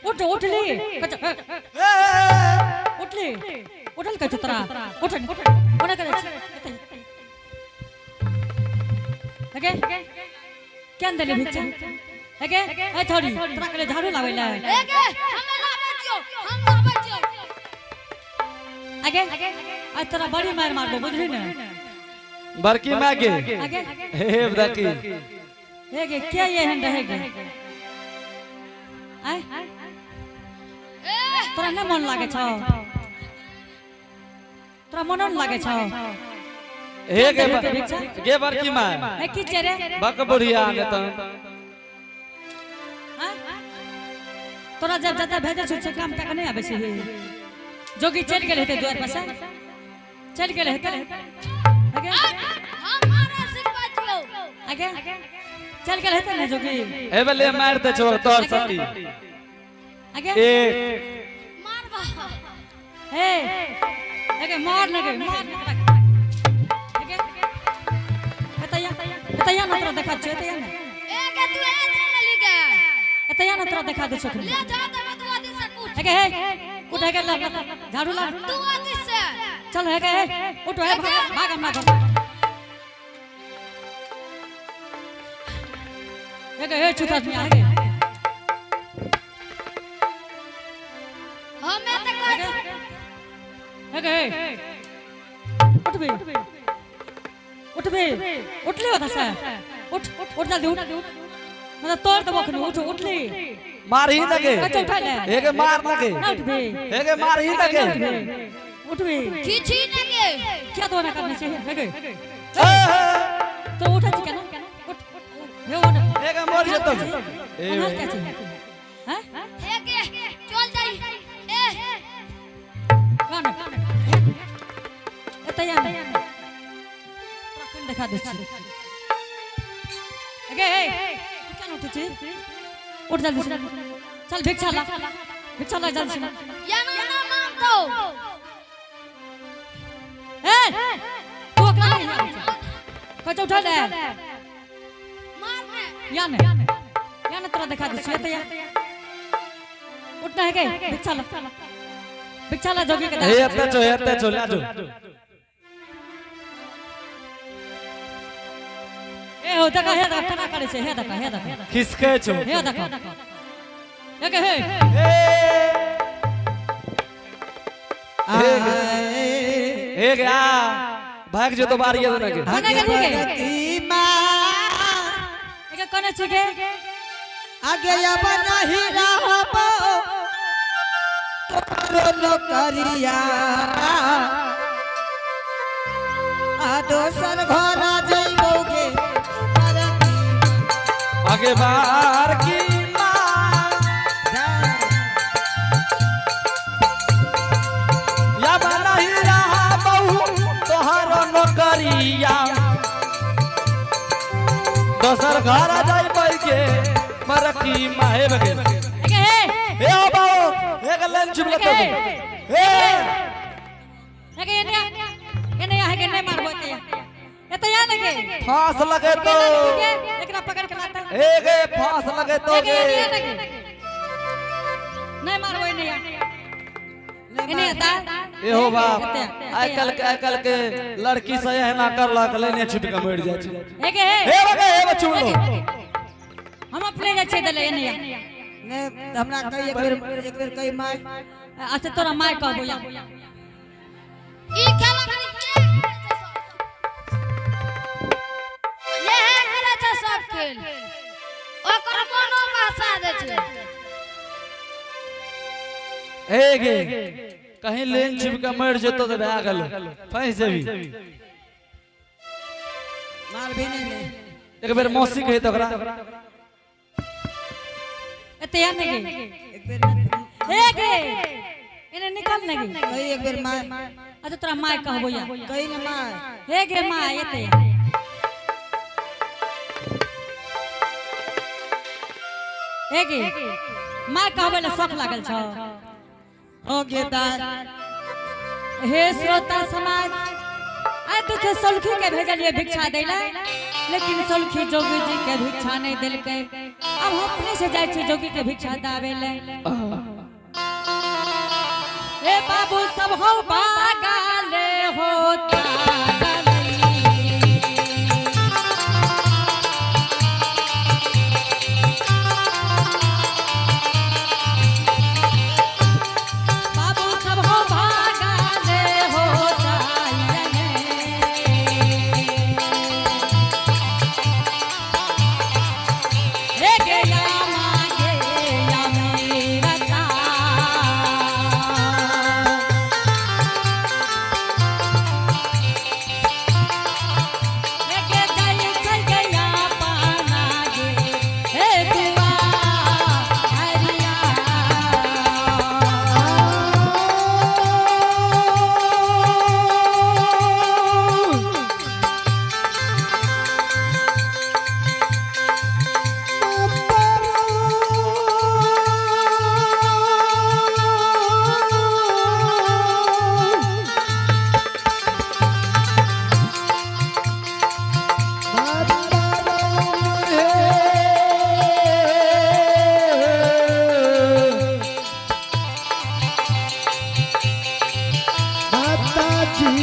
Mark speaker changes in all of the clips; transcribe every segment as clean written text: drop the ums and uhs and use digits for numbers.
Speaker 1: उठ उठली कच्चा उठली उठल कच्चा तोरा उठ ओना करे अगे केन देली भिक्षा अगे ए छोरी तोरा के झाड़ू लाबै ले
Speaker 2: एगे हमे लाबै छियौ हम लाबै छियौ।
Speaker 1: अगे आज तोरा बड़ी मार मारबो बुझली ने।
Speaker 3: बड़की माय के
Speaker 1: अगे
Speaker 3: हे बड़की
Speaker 1: हे गे के एहन रहेगे आय तोरा नहि मन लागे छौ तोरा मनो न लागे छौ।
Speaker 3: हे गे गे बड़की माय
Speaker 1: ए की छै रे?
Speaker 3: बक बुढ़िया ने त
Speaker 1: हाँ? तोरा जब जतऽ भेजै छौ से काम टाका नहि आबै छै। जोगी चलि गेल हेतै दुआर पर से चलि गेल हेतै। अगे
Speaker 2: हम आरो सिखबै छियौ।
Speaker 1: अगे चलि गेल हेतै ने जोगी।
Speaker 3: हे बले मार दे छौ तोर सती।
Speaker 1: अगे
Speaker 3: एक
Speaker 2: मारबा।
Speaker 1: हे अगे मार लगे मार अगे एतया एतया ना तोरा देखा छौ एतया ना।
Speaker 2: एगे तू ए चलली गे।
Speaker 1: एतया ना तोरा देखा दे छौ।
Speaker 2: ले जा देबे तू आदि से कुछ।
Speaker 1: अगे हे उठ हे ला ला, झाड़ू ला।
Speaker 2: तू आदि से।
Speaker 1: चल हे हे उठ हे भाग भाग हमरा घर। हे हे छुता आदमी आगे।
Speaker 2: हमे त कहै
Speaker 1: हे हे उठ बे उठ बे उठले होता से उठ उठ जल्दी उठ मतलब तोड़ दबो खनु उठ उठली
Speaker 3: मार ही लगे।
Speaker 1: कच्चा उठा ले।
Speaker 3: हे गे मार लगे।
Speaker 1: ना उठ बे
Speaker 3: हे गे मार ही लगे।
Speaker 1: उठ बे
Speaker 2: खींची ने गे।
Speaker 1: क्या तो ना करना चाहिए हे गे तो उठा छी केना उठ हे उठ
Speaker 3: हे गे मर जेतो।
Speaker 1: अनहार क्या चाहिए हैं?
Speaker 2: हे गे चल जाई। ए
Speaker 1: कौन एतया ना तोरा कोन देखा दै छी। अगे हे तू केना उठै छी? उठ जल्दी से चल भिक्षा ला भिक्षा ला जल्दी से।
Speaker 2: या ना ना मानतो।
Speaker 1: ए तू ओकरा नहीं आबै छै। कच्चा उठा ले।
Speaker 2: मार ने।
Speaker 1: या ने या ने तोरा देखा दै छी एतया उठना है के भिक्षा ला भिक्षा ला जोगी के
Speaker 3: हे एते छौ एते छौ ले जो।
Speaker 1: ए हो देखा हे देखा केना करै छै हे देखा हे देखा
Speaker 3: खिसकै छौ।
Speaker 1: हे देखा हे के हे
Speaker 3: हे गे आ भाग जेतो बाहर ये ना के।
Speaker 1: कोने गेली गे? एके कोने छी गे?
Speaker 4: आगे अब नहीं रहबो तोरो नौकरिया आ दोसर घर जइबो गे।
Speaker 3: आगे बाहर की या नहीं रहा बहु तोहर नौकरिया दोसर घर जाइबै गे मरकी माहे बगे।
Speaker 1: एके हे
Speaker 3: हे ओ बाबू हे के लाइन छुप लेतो हे
Speaker 1: एके एने एने आहे के नहीं मारबो एतया एतया लगे
Speaker 3: फांस लगे तो
Speaker 1: एकरा पकड़ के लाता।
Speaker 3: हे गे फांस लगे तो
Speaker 1: एके
Speaker 3: गे
Speaker 1: एने लगे नहीं मारबो एने एने आता।
Speaker 3: ए हो बाप आइ कल के लड़की से एहना करलक लाइने छुप के मर जाइ छै।
Speaker 1: एके हे
Speaker 3: हे बगे हे बचू लो।
Speaker 1: हम अपने जाइ छियै दले एने।
Speaker 4: ने हमरा कही एक बेर कही my.
Speaker 1: अच्छा तोरा my कहबो या।
Speaker 2: ई खेला करी ये है करे छै सब खेल ओकर मनो बहसा दे छै।
Speaker 3: हे गे कहीं लेन छिप के मर जेतो त भए गेल फंस जेबी।
Speaker 4: मार भी नहीं ने।
Speaker 3: एक बेर मौसी कही तो ओकरा।
Speaker 1: एतया ने गे।
Speaker 4: एक बेर
Speaker 1: हे गे एने निकल ने गे।
Speaker 4: कही एक बेर my.
Speaker 1: अच्छा तोरा my कहबो या।
Speaker 4: कही न my.
Speaker 1: हे गे my एतया हे गे my कहबै ले शौक लागल छौ।
Speaker 4: हो गे दाय।
Speaker 1: हे श्रोता समाज आइ दुखे सोलखी के भेजलिए भिक्षा दै ले। लेकिन सोलखी जोगी जी के भिक्षा नहीं दिलकै। अब हम अपने से जाइ छी जोगी के भिक्षा दावे ले। ए बाबू सब हो बागाले होता गलई। बाबू सब हो भागाले हो जाइने। हे गया मागे या मेरा तार। हे गे जाई चल गया पाना गे, हे दुआ हरिया।
Speaker 5: माताजी।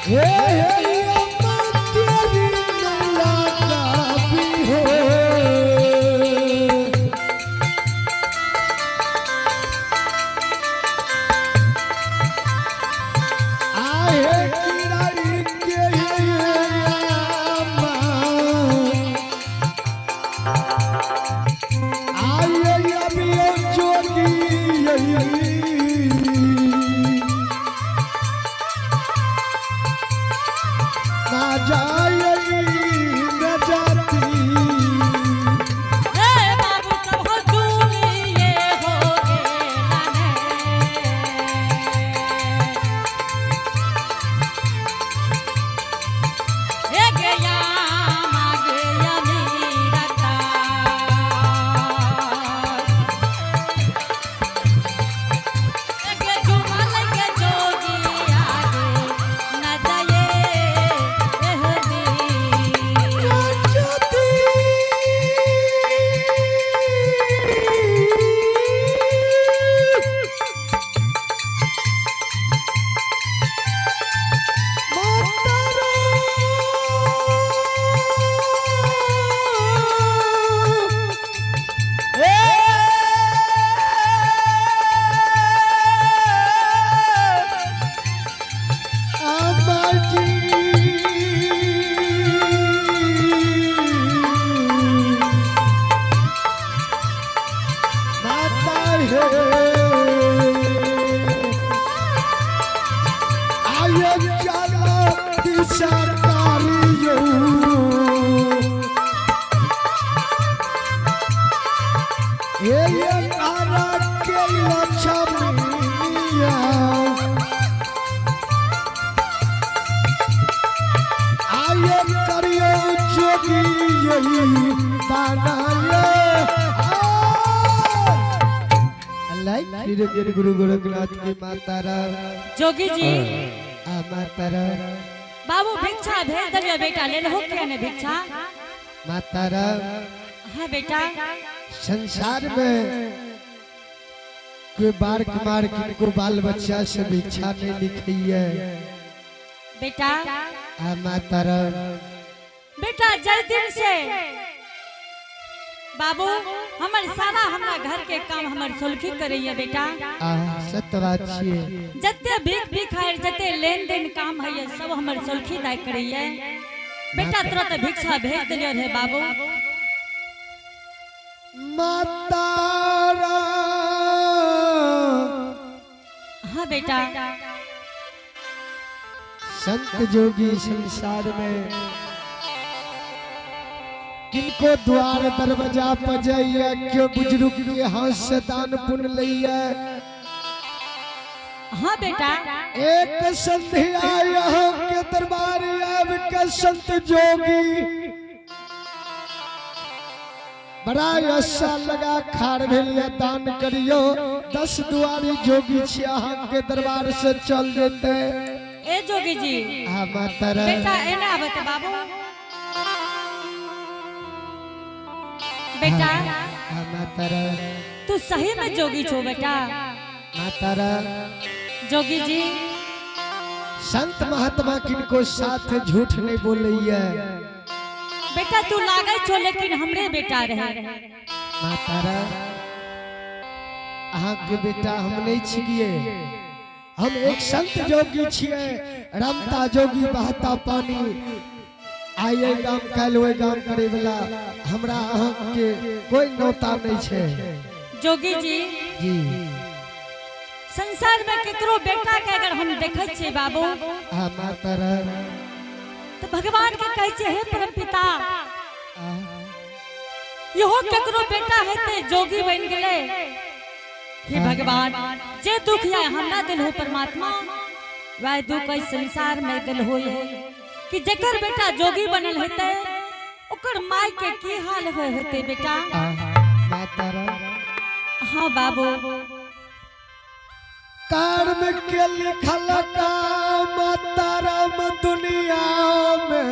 Speaker 5: हे हे अम्मा तेरी नैया काफी हो। आहे किरारी के अम्मा। आये अभी जोगी ना जाए न जाती।
Speaker 1: हे बाबू सब हो दुनिये हो गेला ने। हे गया मागे या मेरा तार। हे गे जुमा लगे जोगी आगे न जाए एह दी।
Speaker 5: जाती। माता लक्ष्मीया आये करियो जोगी यही दाना ये। अल्लाह निरंजन गुरु गोरखनाथ की माता राम।
Speaker 1: जोगी जी।
Speaker 5: आ माता राम।
Speaker 1: बाबू भिक्षा भेज दिलियो बेटा, ले लहो किया ने भिक्षा?
Speaker 5: माता राम।
Speaker 1: हाँ बेटा।
Speaker 5: संसार में कोई बार कुमार किनको बाल बच्चा से भिक्षा नहीं लिखी है।
Speaker 1: बेटा।
Speaker 5: आ माता राम।
Speaker 1: बेटा जय दिन से बाबू हमर सारा हमरा घर के काम हमर सुलखी करैया बेटा।
Speaker 5: आ सत्य बात छियै।
Speaker 1: जते भीख भिखार जते लेन देन काम है सब हमर सुलखी दाय करैया बेटा। तुरंत भिक्षा भेज दिलियो रे बाबू।
Speaker 5: माता राम।
Speaker 1: हाँ बेटा।
Speaker 5: संत जोगी संसार में किनको द्वार दरवाजा पर जाइए, क्यों बुजुर्ग के हाथ से दान पुण्य लइए।
Speaker 1: हाँ बेटा।
Speaker 5: एक संध्या यहाँ के दरबार आब के संत जोगी बड़ा आशा लगा खाड़ भेलिए दान करियो 10 दुआरी जोगी छी अहाँके दरबार से चल जेते।
Speaker 1: ए जोगी जी
Speaker 5: आ माता रे।
Speaker 1: बेटा एना आबत बाबू बेटा
Speaker 5: आ माता रे।
Speaker 1: तू सही में जोगी छो बेटा।
Speaker 5: माता रे।
Speaker 1: जोगी जी
Speaker 5: संत महात्मा किनको साथ झूठ नहीं बोलैया।
Speaker 1: बेटा तू लागै छो लेकिन हमरे बेटा रहे।
Speaker 5: माता रे अहाँके बेटा हम नहीं छियै, हम एक संत जोगी छियै। रमता जोगी बहता पानी, आइए गाम काल्हि ओहि गाम करे वाला हमरा अहाँके कोई नौता नहीं छै।
Speaker 1: जोगी जी
Speaker 5: जी
Speaker 1: संसार में केकरो बेटा के अगर हम देखै छियै बाबू
Speaker 5: आ माता रे
Speaker 1: तो भगवान के कहै छियै हे परम पिता इहो केकरो बेटा हेतै जोगी बनि गेलै। हे भगवान जे दुख या हमरा दिल हो परमात्मा वह दुख एहि संसार में दिल होई कि जेकर बेटा जोगी बनल हेतै ओकर माय के की हाल होय हेतै बेटा।
Speaker 5: माता रे
Speaker 1: हाँ बाबू
Speaker 5: कर्म के लिखल का माता राम दुनिया में।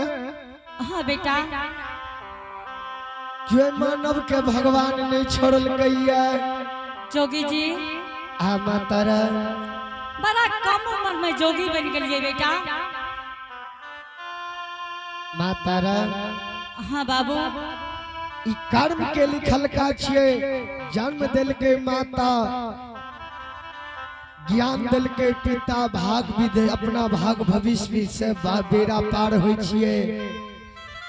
Speaker 1: हाँ बेटा
Speaker 5: जो मानव के भगवान नहीं छोड़लकैया।
Speaker 1: जोगी जी
Speaker 5: आ माता रे
Speaker 1: बड़ा कम उम्र में जोगी बन गेलिए बेटा।
Speaker 5: माता रे
Speaker 1: हाँ बाबू
Speaker 5: ई कर्म के लिखल का छियै। जन्म देलकै माता, ज्ञान देलकै पिता, भाग भी दे अपना भाग भविष्य भी से बेड़ा पार होइ छियै।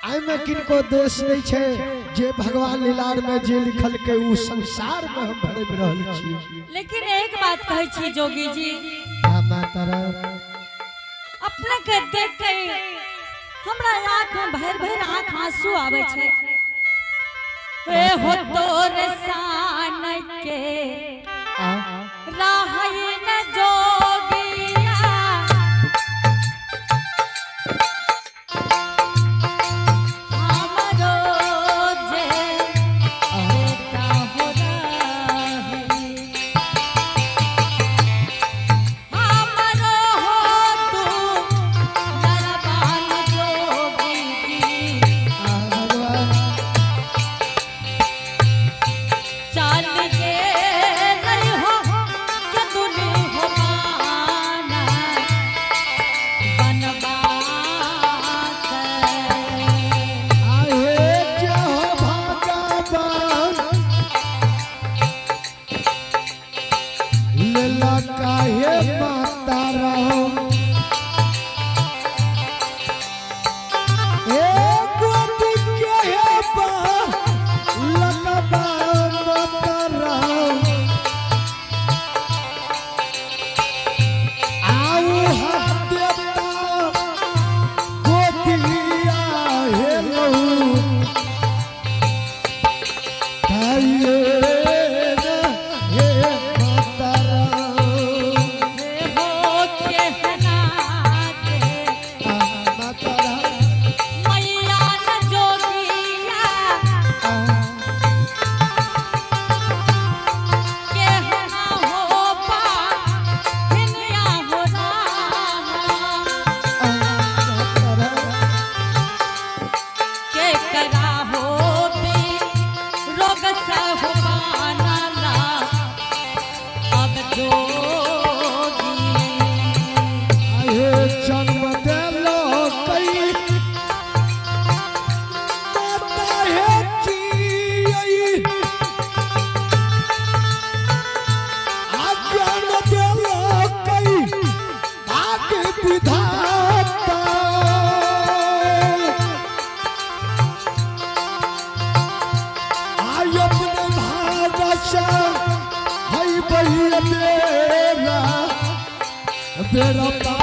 Speaker 5: एहिमे किनको दोष नहीं छै, जे भगवान लीलार में जे लिखलकै उ संसार में हम भरम रहल छी।
Speaker 1: लेकिन एक बात कहै छी जोगी जी
Speaker 5: हाँ माता रे
Speaker 1: अपने के देख के हमरा आँख में भर भर आँख आंसू आबै छै। ए हो तोर सान के राहै न जोगिया हमरो जे बेटा हो राहै हमरो हो तू दरबान जोगी जी। चल के नहीं हो के दुनी हो माना बनवास।
Speaker 5: आहे जहो भगवान लेला काहे माता राम ए गोदी के हे बा ललबा माता राम आऊ हदेता गोदिया हे लहू ताये रे हे माता राम
Speaker 1: हे हो के हना के
Speaker 5: आ माता राम
Speaker 1: मैया न जोगिया
Speaker 5: आ
Speaker 1: के हना हो पा हिनिया हो राम
Speaker 5: आ माता राम
Speaker 1: के करा हो भी रोग सह मानला अब जोगी।
Speaker 5: आहे जन्म देलो कई माता हे जियई आज्ञान देलो कई भाग्य विधाता आय अपने भाग से हई बही बेरा बेरा।